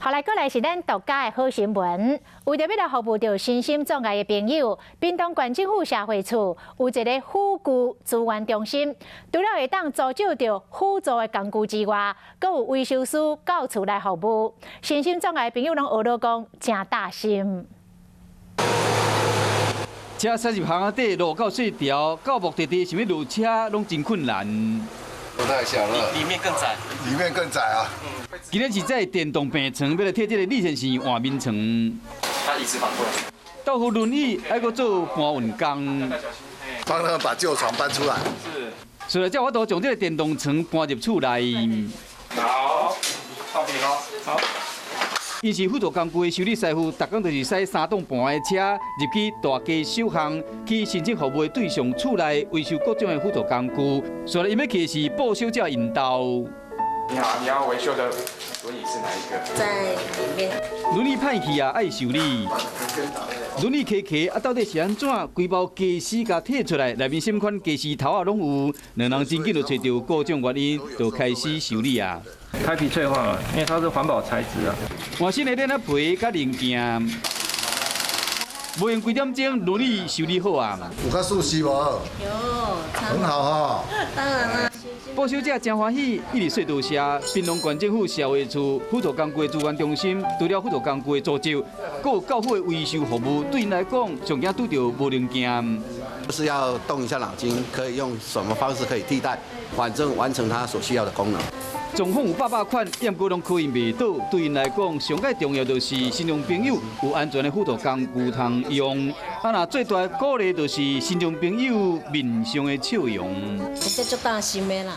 好來，過來是咱獨家的好新聞。為著欲來服務著身心障礙的朋友，屏東縣政府社會處有一個輔具資源中心，除了會當租借著輔助的工具之外，閣有維修師到厝來服務。身心障礙的朋友攏學咧講，誠貼心。車駛入巷仔底，路夠細條，到目的地想欲落車攏真困難。太小了，裡面更窄，裡面更窄啊！今日是這電動病床，欲來替這個李先生換眠床。他椅子反過來。到付輪椅愛閣做搬運工，幫他們把舊床搬出來。是。所以才有法度將這個電動床搬入厝內。好，放平哦，好。伊是輔助工具的修理師傅，逐工就是駛三擋盤的車入去大街小巷，去申請服務的對象厝內維修各種的輔助工具。所以伊欲去的是布小姐𪜶兜。你好，你要維修的輪椅是哪一個？在裡面。輪椅歹去啊，愛修理。輪椅開開啊，到底是按怎？規包家私共提出來，內面啥物款家私頭仔攏有。兩人真緊就揣著故障原因，就開始修理啊。胎皮脆化了，因為它是環保材質啊。換新的鏈仔皮佮零件，無用幾點鐘，輪椅修理好啊。有較舒適無？有，很好哈。當然啦。布小姐誠歡喜，一直說多謝屏東縣政府社會處輔助工具資源中心，除了輔助工具的租借，閣有到府的維修服務，對𪜶來講，上驚拄著無零件。就是要動一下腦筋，可以用什麼方式可以替代，反正完成它所需要的功能。狀況有百百款，毋過攏可以袂倒。對𪜶來講，上蓋重要就是身障朋友有安全的輔助工具通用。啊，若最大的鼓勵就是身障朋友面上的笑容。這足擔心的啦。